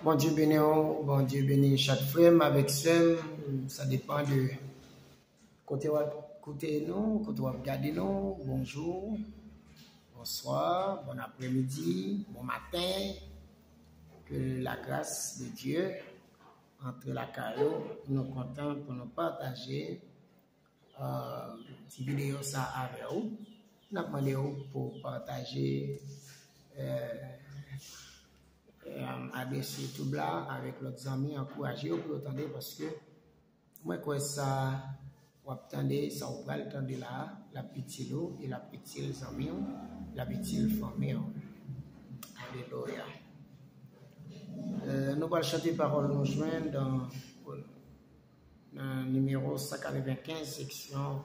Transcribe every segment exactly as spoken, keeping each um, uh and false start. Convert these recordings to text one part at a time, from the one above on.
Bondye beni w, Bondye beni chak frè m avèk sè m. Sa depann de kote w ap koute nou, kote w ap gade nou. Bonjou, bonswa, bon aprèmidi, bon maten. Ke la gras de Dye antre lakay ou. Nou kontan pou nou pataje ti videyo sa avè ou. N ap mande ou pou pataje, adrese YouTube la avèk lòt zanmi, ankouraje yo pou yo tande, paske mwen kwè sa w ap tande, sa w pral tande la, l ap itil ou e l ap itil zanmi w, l ap itil fanmi w. Alelouya. Nou pral chante pawòl nou jwenn nan nan nimewo san katrevenkenz, seksyon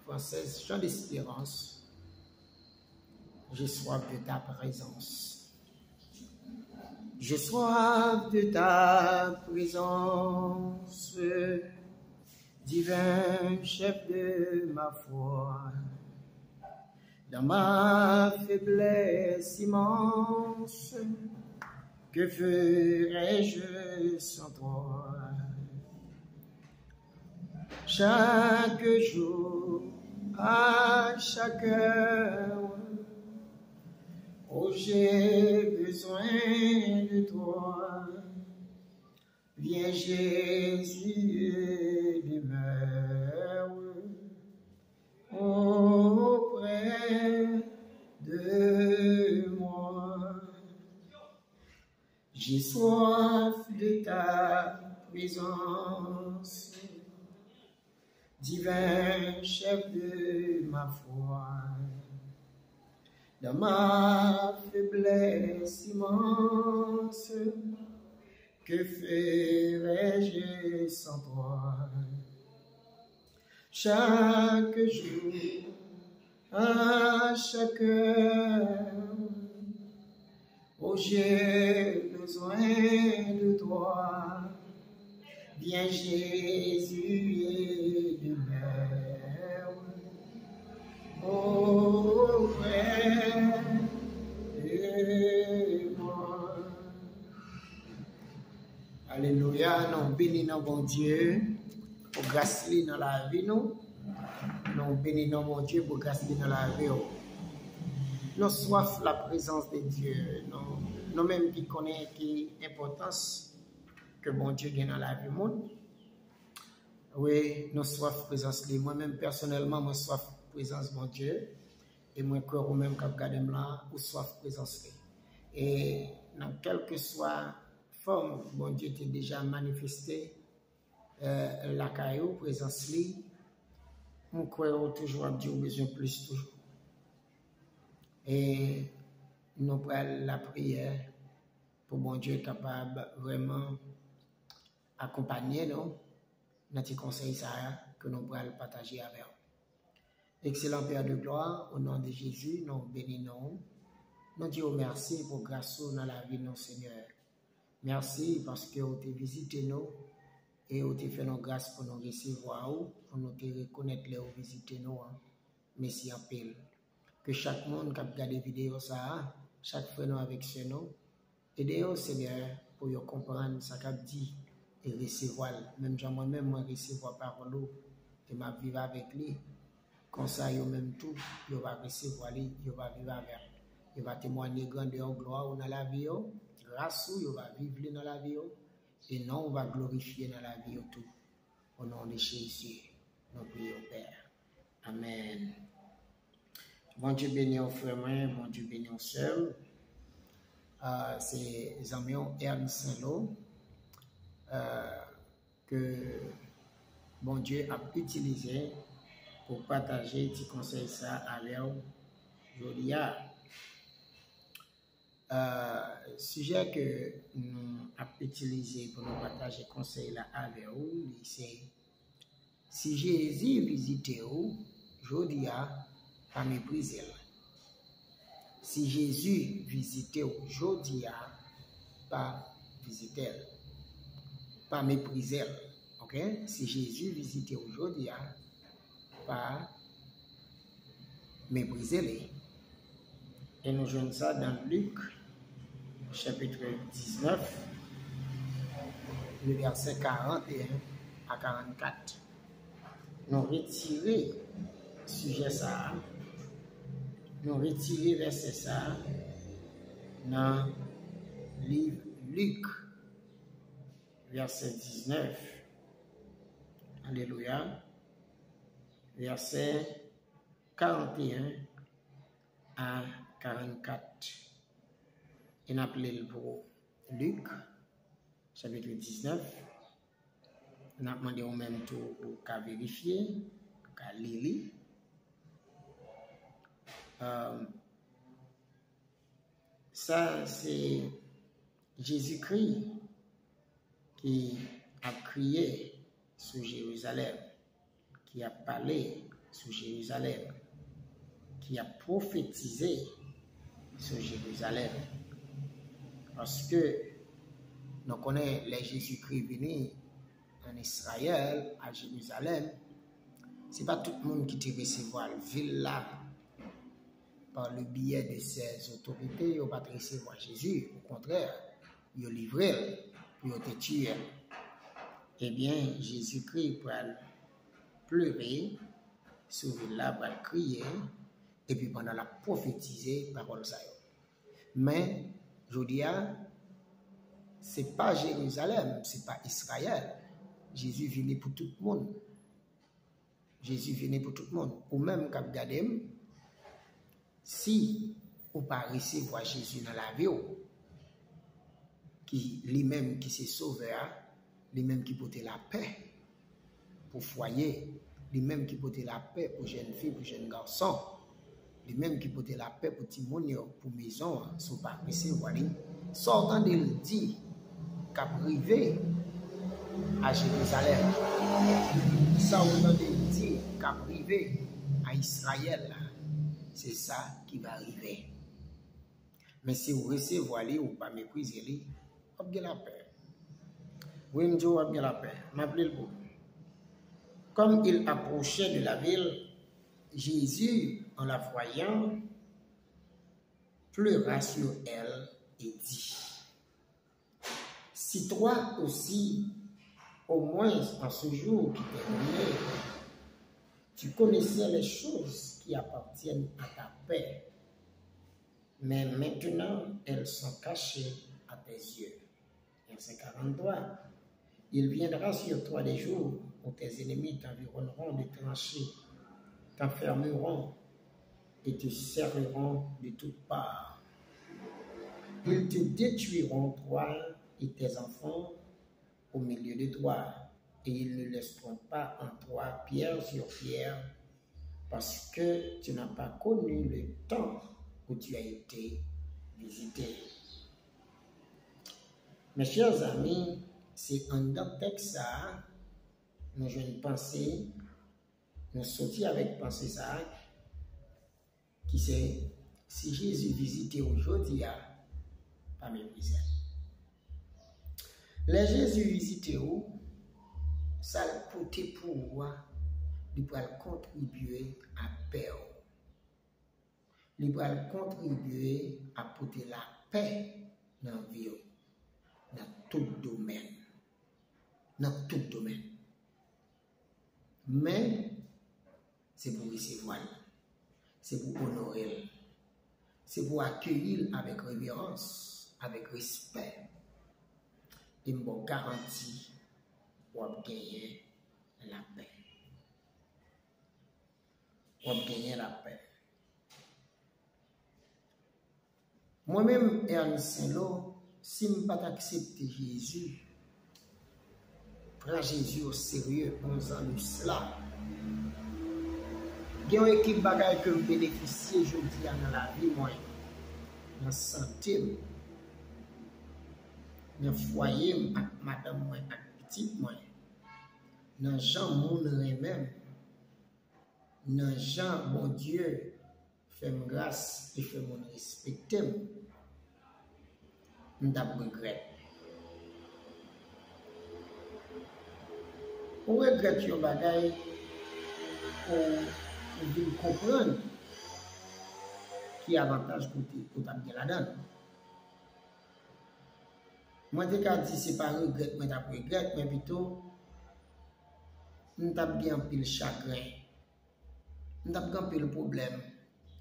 fransèz, Chant d'espérance. J'ai soif de ta présence. J'ai soif de ta présence, divin chef de ma foi. Dans ma faiblesse immense, que ferais-je sans toi ? Chaque jour, à chaque heure, oh, j'ai besoin de toi. Viens Jésus et demeure auprès de moi. J'ai soif de ta présence, divin chef de ma foi. Dans ma faiblesse immense, que ferais-je sans toi ? Chaque jour, à chaque heure, oh, j'ai besoin de toi. Viens Jésus et demeure auprès de moi. Alelouya, nou beni non Bondye pou gras li nan lavi nou. Nou beni non Bondye pou gras li nan lavi w. Nou swaf la prezans de Dye. Nou, nou menm ki konnen ki enpòtans ke Bondye gen nan lavi moun. Wi, nou swaf prezans li. Mwen menm pèsonèlman, mwen swaf prezans Bondye. E mwen kwè ou menm k ap gade m la, ou swaf prezans li. E nan kèlkeswa fòm Bondye te deja manifeste lakay ou, prezans li, m kwè ou toujou ap di ou bezwen plis toujou. E nou pral lapriyè pou Bondye kapab vrèman akonpanye nou nan ti konsèy sa a ke nou pral pataje avè w. Excellent Père de gloire, au nom de Jésus, nou beni non w. Nou di w mèsi pou gras ou nan lavi nou, Senyè. Mèsi paske w te vizite nou e w te fè nou gras pou nou resevwa w, pou nou te rekonèt lè w vizite nou an. Mèsi anpil. Ke chak moun k ap gade videyo sa a, chak frè nou avèk sè nou, ede yo, Senyè, pou yo konprann sa k ap di e resevwa l, menm jan mwen menm mwen resevwa pawòl ou e m ap viv avèk li. Konsa, yo menm tou, yo va resevwa li, yo va viv avè l. Yo va temwanye grandè w, glwa w nan lavi yo, gras ou, yo va viv li nan lavi yo, e non w va glorifye nan lavi yo tou. O non de Jezi, nou priye w, Pè. Amèn. Bondye beni w, frè mwen, Bondye beni w, sè m. Se zanmi w, Ernst Saint-Lô, ke Bondye ap itilize pou pataje ti konsèy sa avè w jodi a. Sijè ke nou ap itilize pou nou pataje konsèy la avè w, li se, si Jezi vizite w jodi a, pa meprize l. Si Jezi vizite w jodi a, pa vizite l. Pa meprize l. Oke? Si Jezi vizite w jodi a, pa meprize li. E nou jwenn sa nan Lik, chapitre diznèf, le vèsè karant e en a karannkat. Nou retire sijè sa a, nou retire vèsè sa a nan liv Lik, vèsè diznèf. Alelouya. Vèsè karant e en a karannkat. E n ap li l pou Lik, chapit diznèf. N ap mande ou menm tou ou ka verifye, ou ka li li. Euh, sa se Jezikri ki ap kriye sou Jerizalèm, ki ap pale sou Jerizalèm, ki ap pwofetize sou Jerizalèm. Paske nou konnen lè Jezikri vini ann Izrayèl, a Jerizalèm, se pa tout moun ki te resevwa l. Vil la, par le biais de ses autorités, yo pa t resevwa Jezi. Okontrè, yo livre l pou yo te tiye l. Ebyen, Jezikri pral plere sou vil la, pral kriye, epi pandan l ap pwofetize pawòl sa yo. Men, jodi a, se pa Jerizalèm, se pa Izrayèl. Jezi vini pou tout moun. Jezi vini pou tout moun. Ou menm k ap gade m, si ou pa resevwa Jezi nan lavi w, ki li menm ki se Sovè a, li menm ki pote lapè pou fwaye, li menm ki pote lapè pou jèn fi, pou jèn gason, li menm ki pote lapè pou timoun yo, pou mezon an, si w pa resevwa li, sa w tande l di k ap rive a Jerizalèm, sa w tande l di k ap rive a Izrayèl la, se sa ki va rive. Men si w resevwa li, ou pa meprize li, w ap gen lapè. Wi, m di w, w ap gen lapè. M ap li l pou ou. Comme il approchait de la ville, Jésus, en la voyant, pleura sur elle et dit, Si toi aussi, au moins en ce jour qui t'est donné, tu connaissais les choses qui appartiennent à ta paix, mais maintenant elles sont cachées à tes yeux. Verset quarante-trois. Il viendra sur toi des jours où tes ennemis t'environneront de tranchées, t'enfermeront et te serreront de toutes parts. Ils te détruiront, toi et tes enfants, au milieu de toi, et ils ne laisseront pas en toi pierre sur pierre, parce que tu n'as pas connu le temps où tu as été visité. Mes chers amis, se anndan tèks sa a, nou jwenn panse, nou soti avèk panse sa a, ki se, si Jezi vizite w jodi a, pa meprize l. Lè Jezi vizite w, sa l pote pou ou a, li pral kontribye a pè w. Li pral kontribye a pote lapè nan vi w, nan tout domèn. Nan tout domèn. Men, se pou w resevwa l. Se pou w onore l. Se pou w akeyi l avèk reverans, avèk respè. E m ba w garanti, w ap genyen lapè. W ap genyen lapè. Mwen menm, Ernest Saint-Lô, si m pa t aksepte Jezi, pran Jezi o serye onz an de sila, gen yon ekip bagay ke m benefisye jodi a nan lavi mwen, nan sante m, nan fwaye m ak madanm mwen ak pitit mwen, nan jan moun renmen m, nan jan Bondye fè m gras e fè moun respekte m, m t ap regrèt. Ou regrèt yon bagay, ou, ou vin konprann ki avantaj ou te, ou t ap gen ladan l. Mwen te ka di se pa regrèt mwen t ap regrèt, men pito m t ap gen anpil chagren, m t ap gen anpil pwoblèm.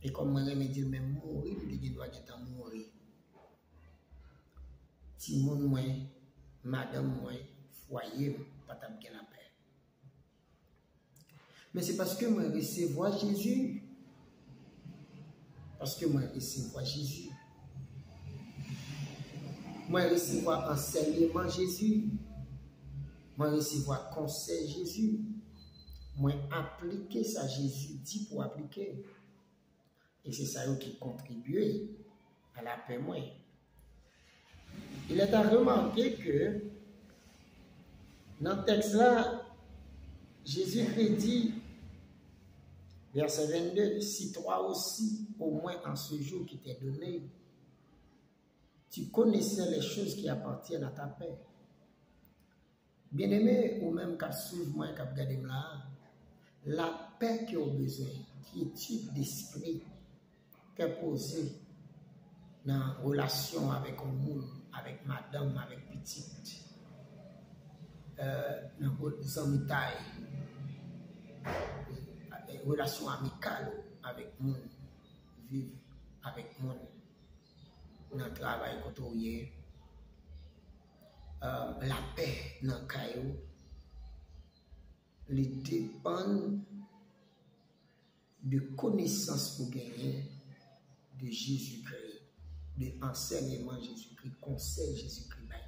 E kòm mwen renmen di l, menm mouri, m te gen dwa gentan mouri. Timoun mwen, madanm mwen, fwaye m pa t ap gen lapè. Men se paske mwen resevwa Jezi. Paske mwen resevwa Jezi. Mwen resevwa ansèyman Jezi. Mwen resevwa konsèy Jezi. Mwen aplike sa Jezi di pou aplike. E se sa yo ki kontribye a lapè mwen. Il est à remarquer que nan tèks la, Jezikri di, vèsè vennde, si toi aussi, au moins en ce jour qui t'est donné, tu connaissais les choses qui appartiennent à ta paix. Byeneme, ou menm k ap swiv mwen, k ap gade m la a, lapè ke w bezwen, kyetid despri, kè poze nan relasyon w avèk yon moun, avèk madanm, avèk pitit, euh, nan re- zanmitay, euh, relasyon amikal ou avèk moun, viv avèk moun nan travay kote w ye, euh, lapè nan kay ou, li depann de konesans ou genyen de Jezikri, de ansèyman Jezikri, konsèy Jezikri bay.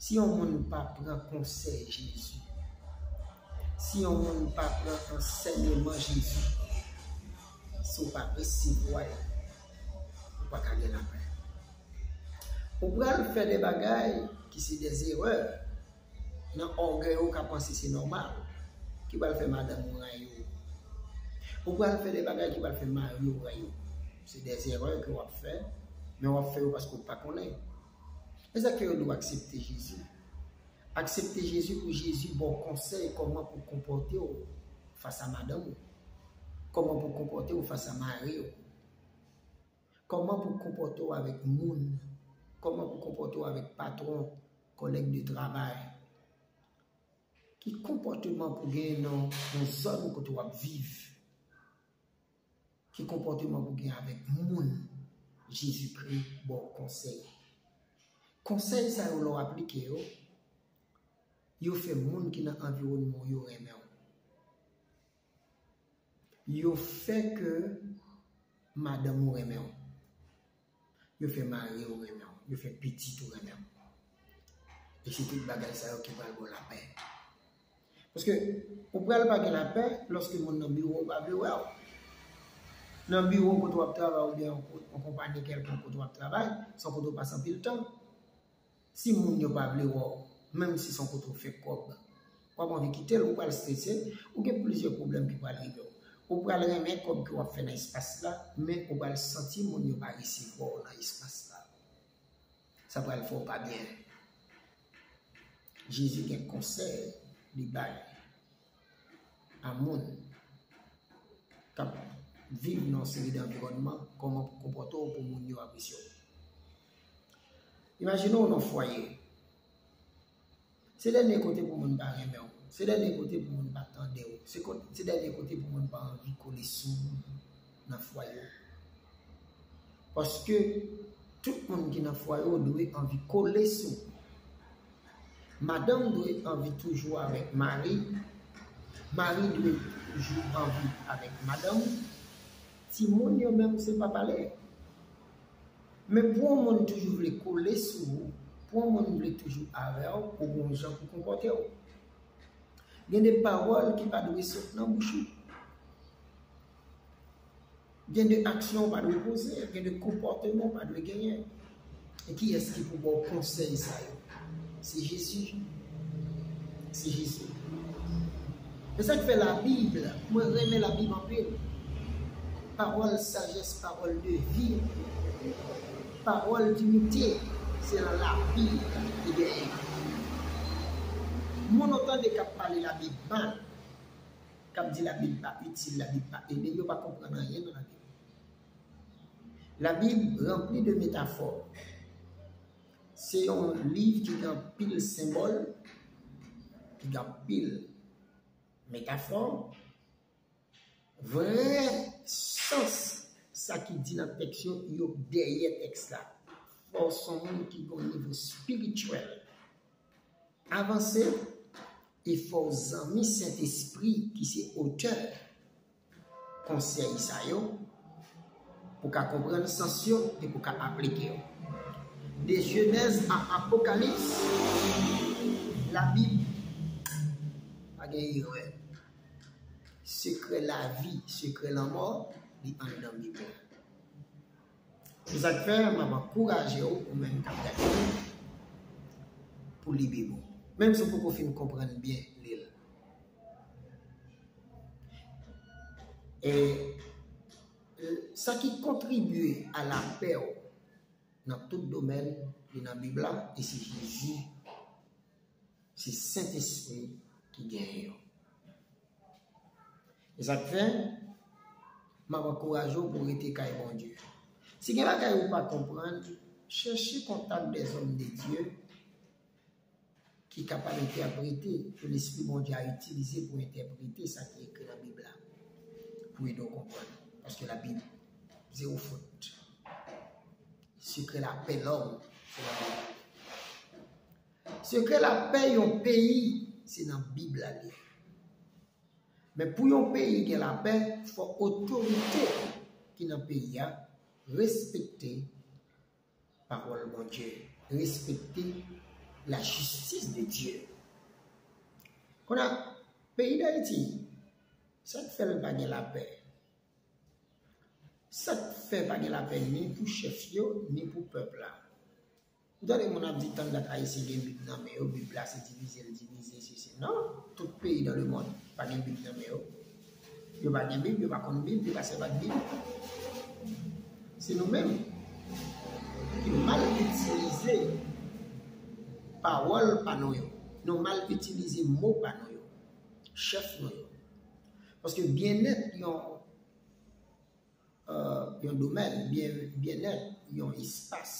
Si yon moun pa pran konsèy Jezi, si yon moun pa pran ansèyman Jezi, si w pa resevwa l, ou pa ka gen lapè. Ou pral fè de bagay ki se de erè nan ògèy ou ka panse se nòmal, ki pral fè madanm ou rayi w. Ou pral fè de bagay ki pral fè mari w rayi w. Se de erè ke w ap fè, men w ap fè yo paske w pa konnen. E sa k fè yo di w aksepte Jezi. Aksepte Jezi pou Jezi ba w konsèy kòman pou w konpòte w fas a madanm ou, kòman pou w konpòte w fas a mari w, kòman pou w konpòte w avèk moun, kòman pou w konpòte w avèk patwon, kòlèg de travay. Ki konpòteman pou w genyen nan yon zòn kote w ap viv? Ki konpòteman pou w gen avèk moun? Jezikri ba w konsèy. Konsèy sa yo, lè w aplike yo, yo fè moun ki nan anviwònman w yo renmen w. Yo fè ke madanm ou renmen w. Yo fè mari w renmen w. Yo fè pitit ou renmen w. E se tout bagay sa yo ki pral ba w lapè. Paske ou pral pa gen lapè lòske moun nan biwo w pa vle wè w. Nan biwo kote w ap travay oubyen yon ko- yon konpayi kèlkonk kote w ap travay, se yon kote w pase anpil tan. Si moun yo pa vle wè w, menm si se yon kote w fè kòb, w ap anvi kite l, ou pral strese, ou gen plizyè pwoblèm ki pral rive w. Ou pral renmen kòb ke w ap fè nan espas la, men ou pral santi moun yo pa resevwa w nan espas la. Sa pral fè w pa byen. Jezi gen konsèy li bay a moun k ap viv nan yon seri de anviwònman, kòman pou konpòte w pou moun yo apresye w. Imajine w nan fwaye. Se dènye kote pou moun pa renmen w. Se dènye kote pou moun pa tande w. Se kot- se dènye kote pou moun pa anvi kole sou ou nan fwaye w. Paske tout moun ki nan fwaye w dwe anvi kole sou ou. Madanm dwe anvi toujou avèk mari. Mari dwe toujou anvi avèk madanm. Timoun yo menm se pa pale. Men pou yon moun toujou vle kole sou ou, pou yon moun vle toujou avè w, ou gen yon jan pou konpòte w. Gen de pawòl ki pa dwe sot nan bouch ou. Gen de aksyon ou pa dwe poze, gen de konpòteman ou pa dwe genyen. E kiyès ki pou ba w konsèy sa yo? Se Jezi. Se Jezi. E sa k fè Labib, mwen renmen Labib anpil. Pawòl sajès, pawòl de vi, pawòl dinite, se nan Labib li genyen. Moun ou tande k ap pale Labib mal, k ap di Labib pa itil, Labib pa ede, yo pa konprann anyen nan Labib. Labib ranpli de metafò. Se yon liv ki gen anpil senbòl, ki gen anpil metafò. Vrè sans sa ki di nan tèks yo, yo dèyè tèks la. Fò w se yon moun ki gen yon nivo espirityèl avanse, e fò w zanmi Sentespri ki se otè konsèy sa yo, pou ka konprann sans yo e pou ka aplike yo. De Jenèz a Apokalips, Labib pa gen erè. Sekrè lavi, sekrè lanmò, li anndan Bib la. Se sa k fè m ap ankouraje w, ou menm k ap gade m, pou li Bib ou. Menm si w poko fin konprann byen li l. E, e sa ki kontribye a lapè w nan tout domèn, li nan Bib la, e se Jezi. Se Sentespri ki genyen yo. E sa k fè, m ap ankouraje w pou w rete kay Bondye. Si gen bagay ou pa konprann, chèche kontak dèzòm de Dye ki kapab entèprete, ke Lespri Bondye a itilize pou entèprete sa ki ekri nan Bib la, pou ede w konprann. Paske Labib, zewo fot. Sekrè lapè lòm, se nan Bib la. Sekrè lapè yon peyi, se nan Bib la li ye. Men pou yon peyi gen lapè, fò otorite ki nan peyi a respekte pawòl Bondye, respekte lajistis de Dye. Kounye a, peyi Dayiti, sa k fè l pa gen lapè? Sa k fè pa gen lapè ni pou chèf yo, ni pou pèp la? Ou tande moun ap di tann dat Ayisyen gen Bib nan men yo, Bib la se divize l divize, se, se. Non, tout peyi dans le monde pa gen Bib nan men yo. Yo pa gen Bib, yo pa konn Bib, yo pa sèvi ak Bib. Se nou menm ki mal itilize pawòl pa nou yo. Nou mal itilize mo pa nou yo. Chèf nou yo. Paske byennèt yon, e, yon domèn, byen, byennèt yon espas,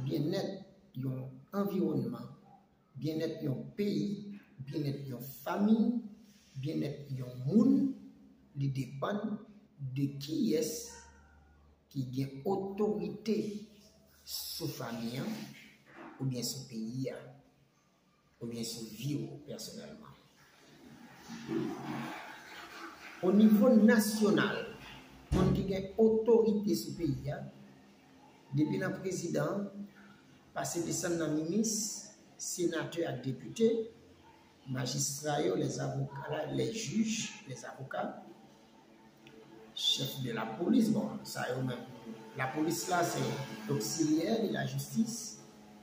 byennèt yon anviwònman, byennèt yon peyi, byennèt yon fanmi, byennèt yon moun, li depann de kiyès ki gen otorite sou fanmi an oubyen sou peyi a, oubyen sou vi w pèsonèlman. O nivo nasyonal, moun ki gen otorite sou peyi a, depi nan prezidan, pase desann nan minis, senatè ak depite, majistra yo, lèzavoka, lèjij, lèzavoka, chèf de lapolis, bon, sa yo menm. Lapolis la, se oksilyè de lajistis,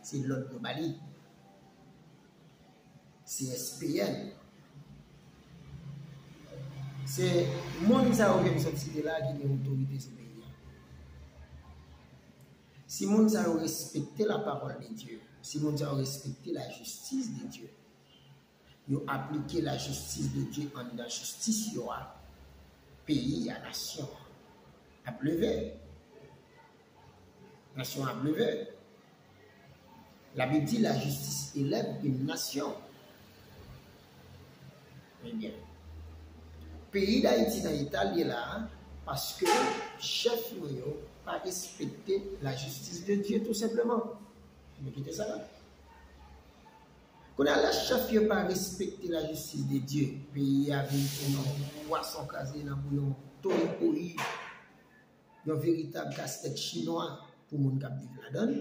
se lòd yo ba li. C S P N. Se moun sa yo ke m sot site la ki gen otorite sou peyi a. Si moun sa yo respekte la parole de Dieu, si moun sa yo respekte la justice de Dieu, yo aplike lajistis de Dye anndan jistis yo a, peyi a, nasyon an ap leve. Nasyon an ap leve. Labib di, la justice élève une nation. Ebyen, peyi Dayiti nan eta l ye la a, paske chèf nou yo pa respekte lajistis de Dye, tou senpleman. Nou kite sa la. Kounye a, lè chèf yo pa respekte lajistis de Dye, peyi a vin pou yon pwason kraze nan bouyon, tori pori, yon veritab kastèt chinwa pou moun k ap viv ladan l.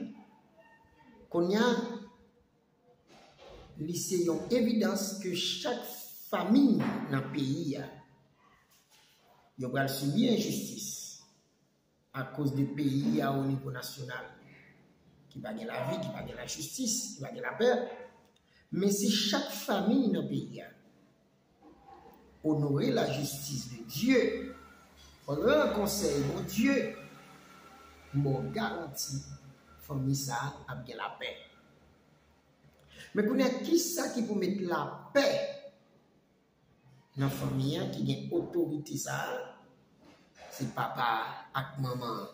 Kounye a, li se yon evidans ke chak fanmi nan peyi a, yo pral sibi enjistis. Akoz de peyi a o nivo nasyonal, ki pa gen lavi, ki pa gen lajistis, ki pa gen lapè. Men si chak fanmi nan peyi a onore lajistis de Dye, pran konsèy Bondye, m ba w garanti fanmi sa a ap gen lapè. Men kounye a, kisa ki pou met lapè nan fanmi an ki gen otorite sa a, se papa a ak manman an.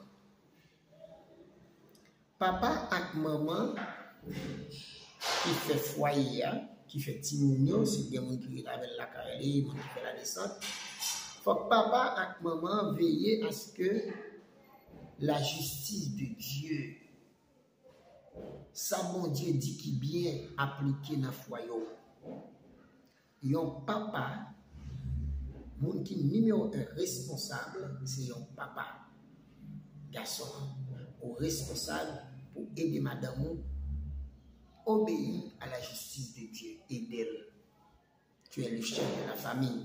Papa ak manman ki fè fwaye a, ki fè timoun yo, si gen moun ki ret avè l lakay li, moun ki fè ladesant, fòk papa ak manman veye aske lajistis de Dye, sa Bondye di ki byen, aplike nan fwaye w. Yon papa, moun ki nimewo en responsab, se yon papa. Gason an, ou responsab pou ede madanm ou obeyi a la jistis de Dye, ede l. Tu es le chef de la famille.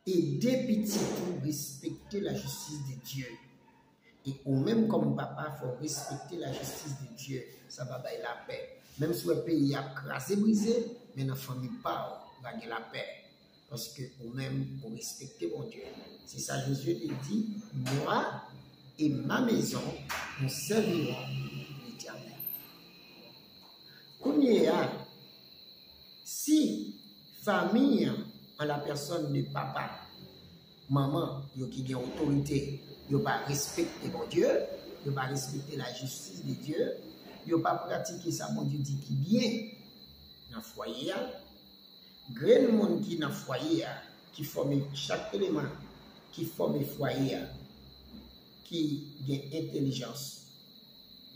Ede pitit ou respekte lajistis de Dye. E ou menm kòm papa, fò w respekte lajistis de Dye. Sa va bay lapè. Menm si w wè peyi a ap kraze brize, men nan fanmi pa w, va gen lapè. Paske ou menm, ou respekte Bondye. Se sa Jezi te di, Moi et ma maison, nous servirons l'Éternel. Kounye a, si fanmi an, an la pèsòn de papa, manman, yo ki gen otorite, yo pa respekte Bondye, yo pa respekte lajistis de Dye, yo pa pratike sa Bondye di ki byen nan fwaye a, grenn moun ki nan fwaye a, ki fòme chak eleman ki fòme fwaye a, ki gen entèlijans,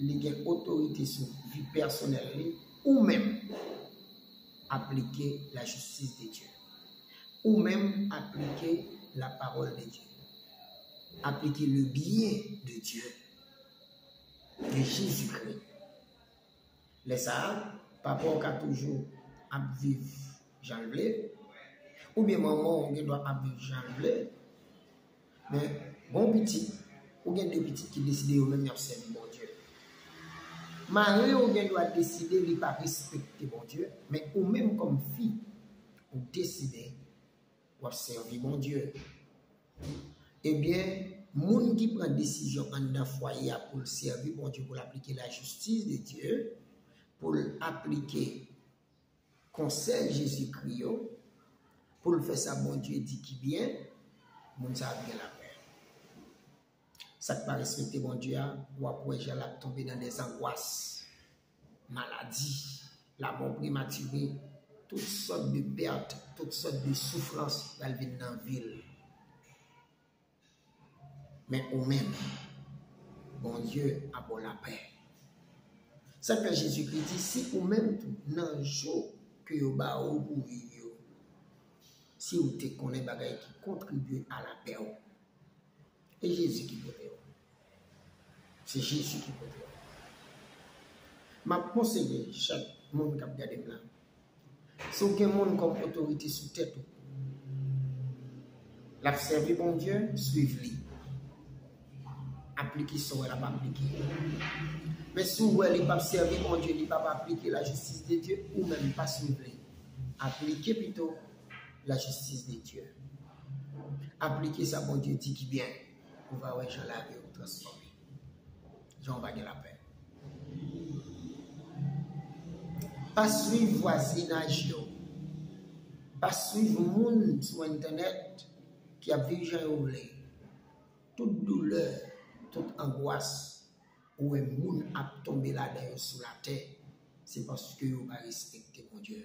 li gen otorite sou vi pèsonèl li, ou menm aplike lajistis de Dye. Ou menm aplike la parole de Dieu. Aplike le bien de Dieu, de Jésus-Christ. Lè sa a, papa w ka toujou ap viv jan l vle, oubyen manman w gen dwa ap viv jan l vle, men gen yon pitit, ou gen de pitit ki deside yo menm y ap sèvi Bondye. Mari w gen dwa deside li pa respekte Bondye, men ou menm kòm fi, ou deside w ap sèvi Bondye. Ebyen, moun ki pran desizyon anndan fwaye a pou l sèvi Bondye, pou l aplike lajistis de Dye, pou l aplike konsèy Jezikri yo, pou l fè sa Bondye di ki byen, moun sa ap gen lapè. Sa k pa respekte Bondye a, w ap wè jan l ap tonbe nan dèzangwas, maladi, lamò prematire, tout sòt de pèt, tout sòt de soufrans pral vin nan vi l. Men ou menm, Bondye ap ba w lapè. Sa k fè Jezikri di, si ou menm tou, nan jou ke yo ba ou pou viv yo, si ou te konnen bagay ki kontribye a lapè w, e Jezi ki pote w. Se Jezi ki pote w. M ap konseye chak moun k ap gade m la, si w gen moun kòm otorite sou tèt ou, l ap sèvi Bondye, swiv li. Aplike sa w wè l ap aplike. Men si w wè li p ap sèvi Bondye, li p ap aplike lajistis de Dye, ou menm pa swiv li. Aplike pito lajistis de Dye. Aplike sa Bondye di ki byen, ou va wè jan lavi w transfòme. Jan w va gen lapè. Pa swiv vwazinaj yo. Pa swiv moun sou entènèt ki ap viv jan yo vle. Tout doulè, tout angwas, ou wè moun ap tonbe ladan yo sou latè, se paske yo pa respekte Bondye.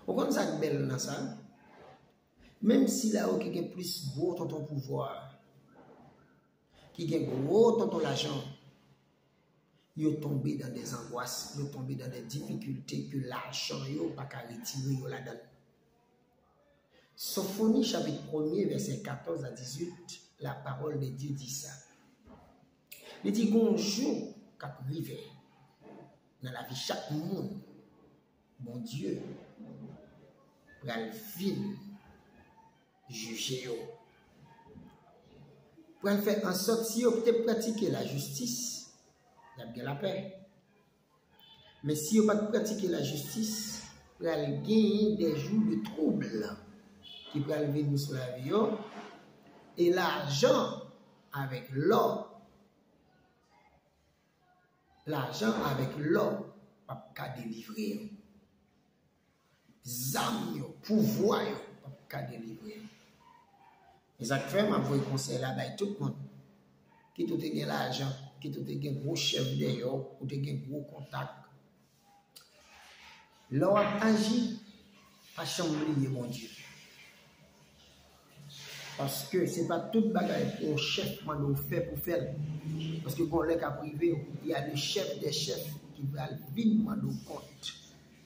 Ou konn sa k bèl nan sa? Menm sila yo ki gen plis gwo tonton pouvwa, ki gen gwo tonton lajan, yo tonbe dan dèzangwas, yo tonbe dan dè difikilte ke lajan yo pa ka retire yo ladan l. Sofoni chapit premye, vèsè katòz a dizuit, la parole de Dieu di sa. Li di, gon jou k ap rive nan lavi chak moun, Bondye pral vin jije yo. Pral fè ansòt, si yo te pratike lajistis, y ap gen lapè. Men si yo pa t pratike lajistis, pral genyen des jours de trouble ki pral vin sou lavi yo. E lajan avèk lò, lajan avèk lò p ap ka delivre yo. Zam yo, pouvwa yo p ap ka delivre yo. E sa k fè m ap voye konsèy la bay tout moun. Kit ou te gen lajan, Kit ou te gen gwo chèf dèyè w, ou te gen gwo kontak. Lè w ap aji, pa janm bliye Bondye. Paske se pa tout bagay ke yon chèf mande w fè pou fè l. Paske gon lè k ap rive, il y a le chef des chefs ki pral vin mande w kont.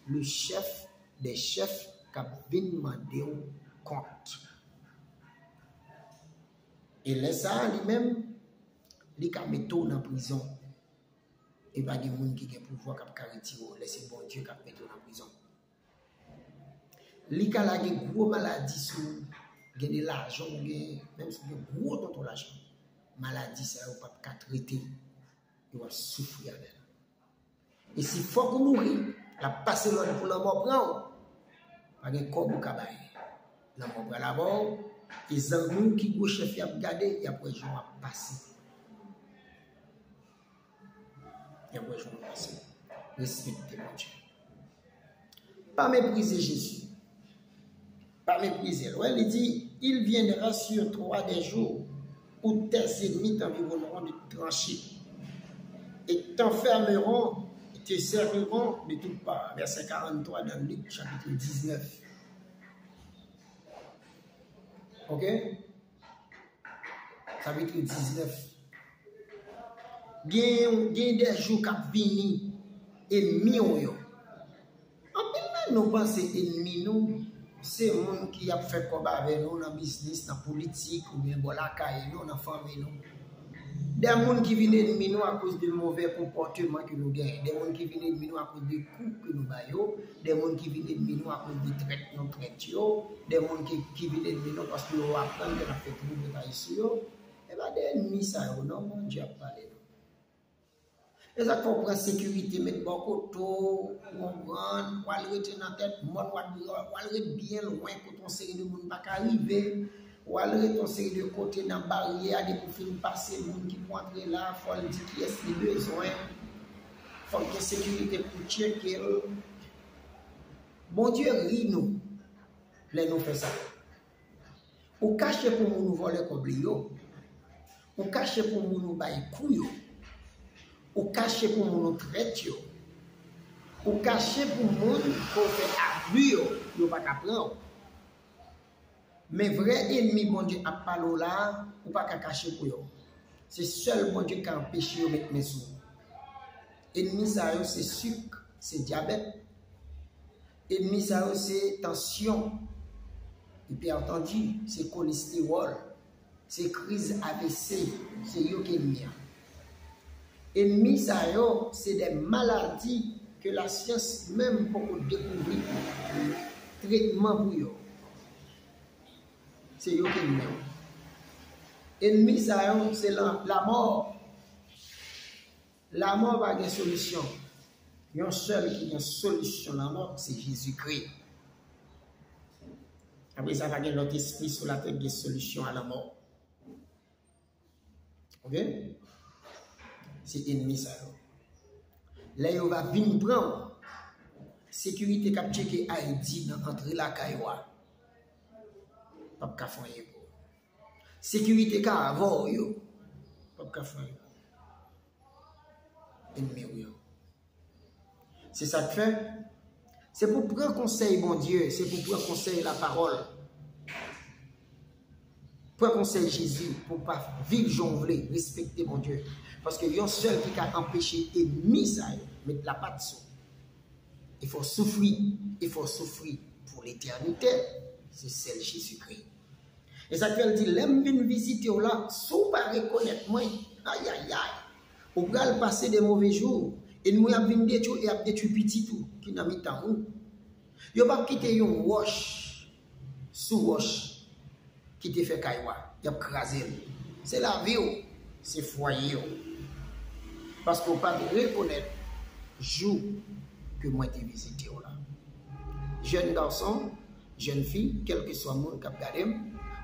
Le chef des chefs k ap vin mande w kont. E lè sa a, li menm, li ka mete w nan prizon. E pa gen moun ki gen pouvwa k ap ka retire w lè se Bondye k ap mete w nan prizon. Li ka lage gwo maladi sou ou, gen de lajan ou gen, menm si ou gen gwo tonton lajan. Maladi sa yo p ap ka trete, e w ap soufri avè l. E si fòk ou mouri, l ap pase lòd pou lanmò pran w. Pa gen kòb ou ka bay. Lanmò pral avè w, e zanmi w ki gwo chèf y ap gade, y ap wè jan w ap pase. Y ap wè jan w ap pase. Respekte Bondye. Pa meprize Jezi. Pa meprize l. Wè, li di, il viendra sur toi des jours où tes ennemis t'environneront de tranchées et t'enfermeront, te serreront de toutes parts. Verset quarante-trois dans Luc chapitre dix-neuf. Ok? Chapitre dix-neuf. Gen, gen de jou k ap vini, enmi w yo. Anpil nan nou panse enmi nou se moun ki ap fè kòb avè nou nan biznis, nan politik, oubyen bò lakay nou, nan fanmi nou. De moun ki vin enmi nou akoz de movè konpòteman ke nou genyen. De moun ki vin enmi nou akoz de kou ke nou ba yo. De moun ki vin enmi nou akoz de trèt nou trèt yo. De moun ki, ki vin enmi nou paske yo aprann ke n ap fè twoub yo ta sou yo. E pa de enmi sa yo non Bondye ap pale non. E sa k fè w pran sekirite met bò kote w, ou konprann, w al rete nan tèt mòn, w al, w al ret byen lwen kote yon seri de moun pa ka rive, w al ret yon seri de kote nan baryè a, depi w fin pase moun ki pou antre la, fò l di kiyès li bezwen, fò l gen sekirite pou tcheke l. Bondye ri nou lè nou fè sa. Ou kache pou moun ou vòlè kòb li yo. Ou kache pou moun ou bay kou yo. Ou kache pou moun ou trèt yo. Ou kache pou moun ke w fè abi yo, yo pa ka pran w. Men vrè enmi Bondye ap pale w la a, ou pa ka kache pou yo. Se sèl Bondye k ka anpeche yo met men sou ou. Enmi sa yo se sik, se dyabèt. Enmi sa yo se tansyon, ipètanji, se kolestewòl, se kriz A V C, se yo ki enmi an. Enmi sa yo se de maladi ke lasyans menm poko dekouvri tretman pou yo. Se yo ki enmi an. Enmi sa yo se la, lamò. Lamò pa gen solisyon. Yon sèl ki gen solisyon lanmò, se Jezikri. Apre sa, pa gen lòt espri sou latè ki gen solisyon a lanmò. Ok? Se enmi sa yo. Lè yo va vin pran w, sekirite k ap tcheke I D nan antre lakay ou a p ap ka fè anyen pou ou. Sekirite ka avè w yo p ap ka fè anyen pou ou. Enmi w yo. Se sa k fè, se pou pran konsèy Bondye, se pou pran konsèy lapawòl. Pran konsèy Jezi pou w pa viv jan w vle, respekte Bondye. Paske yon sèl ki ka anpeche enmi sa yo met lapat sou ou. E fè w soufri, e fè w soufri pou letènite, se sèl Jezikri. E sa k fè l di, lè m vin vizite w la, si w pa rekonèt mwen, ayayay, ou pral pase de move jou. Enmi w ap vin detwi w e ap detwi pitit ou ki nan mitan ou. Yo p ap kite yon wòch sou wòch ki te fè kay ou a. Y ap kraze l. Se lavi w, se fwaye w. Paske w pa t rekonèt jou ke mwen te vizite w la. Jèn gason, jèn fi, kèlkeswa moun k ap gade m,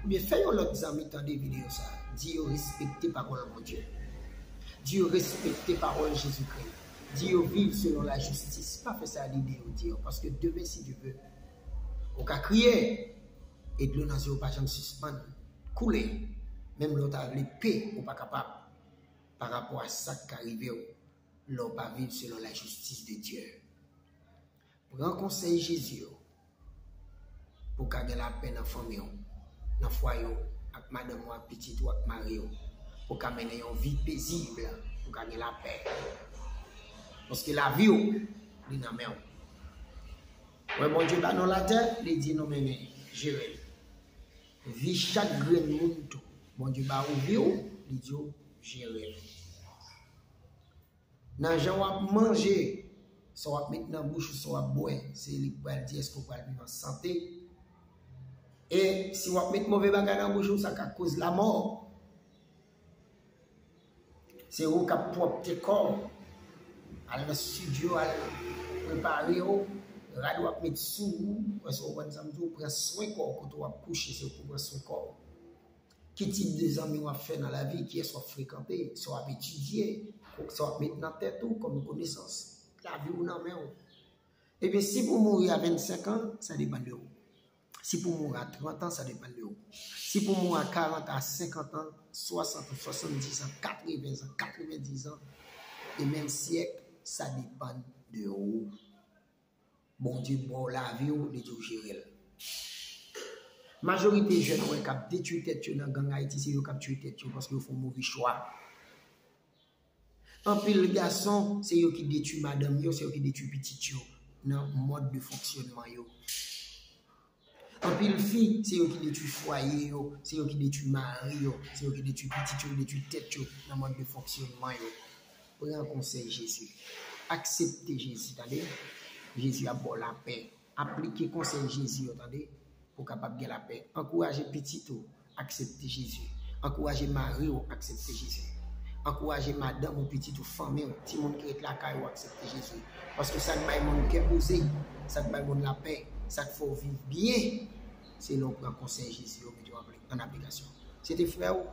oubyen fè yon lòt zanmi tande videyo sa a. Di yo respekte pawòl Bondye. Di yo respekte pawòl Jezikri. Di yo viv selon lajistis. Pa fè sa lide yo di yo, paske demen, si Dye ve, ou ka kriye, e dlo nan zye w pa janm sispann koule. Menm lè w ta vle pe, ou pa kapab. pa rapò a sa k ka rive w lè w pa viv selon lajistis de Dye. Pran konsèy Jezi yo pou w ka gen lapè nan fanmi w, nan fwaye w, ak madanm ou, ak pitit ou, ak mari w, pou w ka mennen yon vi pezib, pou w ka gen lapè. Paske lavi w, li nan men w. Wè Bondye ba nou latè, li di nou mennen, jere l. Vi chak grenn moun tou, Bondye ba ou vi w, li di w jere l. Nan jan w ap manje, sa w ap met nan bouch ou, sa w ap bwè, se li k pral di èske w pral viv an sante. E si w ap met move bagay nan bouch ou, sa ka koz lamò. Se ou k ap pwòpte kò w. Al nan estidyo, al prepare w. Rad w ap met sou ou. Wè, si w konprann sa m di w, pran swen kò w kote w ap kouche, se ou pou pran swen kò w. Ki tip de zanmi w ap fè nan lavi? Kiyès w ap frekante? Sa w ap etidye? Sa w ap met nan tèt ou kòm konesans? Lavi w nan men w. Ebyen, si pou mouri a vennsenk an, sa depann de ou. Si pou mouri a trant an, sa depann de ou. Si pou mouri a karant a senkant an, swasant an, swasanndis an, katreven an, katrevendis an, e menm syèk, sa depann de ou. Bondye ba w lavi w, li di w jere l. Majorite jèn ou wè k ap detwi tèt yo nan gang Ayiti, se yo k ap tye tèt yo paske yo fè yon move chwa. Anpil gason, se yo ki detwi madanm yo, se yo ki detwi pitit yo nan mòd de fonksyònman yo. Anpil fi, se yo ki detwi fwaye yo, se yo ki detwi mari yo, se yo ki detwi pitit yo, ki detwi tèt yo nan mòd de fonksyònman yo. Pran konsèy Jezi. Aksepte Jezi, tande? Jezi ap ba w lapè. Aplike konsèy Jezi yo, tande, pou w kapab gen lapè. Ankouraje pitit ou aksepte Jezi. Ankouraje mari w aksepte Jezi. Ankouraje madanm ou, pitit ou, fanmi w, timoun ki ret lakay ou aksepte Jezi. Paske sa k bay moun kè poze, sa k bay moun lapè, sa k fè w viv byen, se lè w pran konsèy Jezi yo, mete yo an apli-, an aplikasyon. Se te frè w,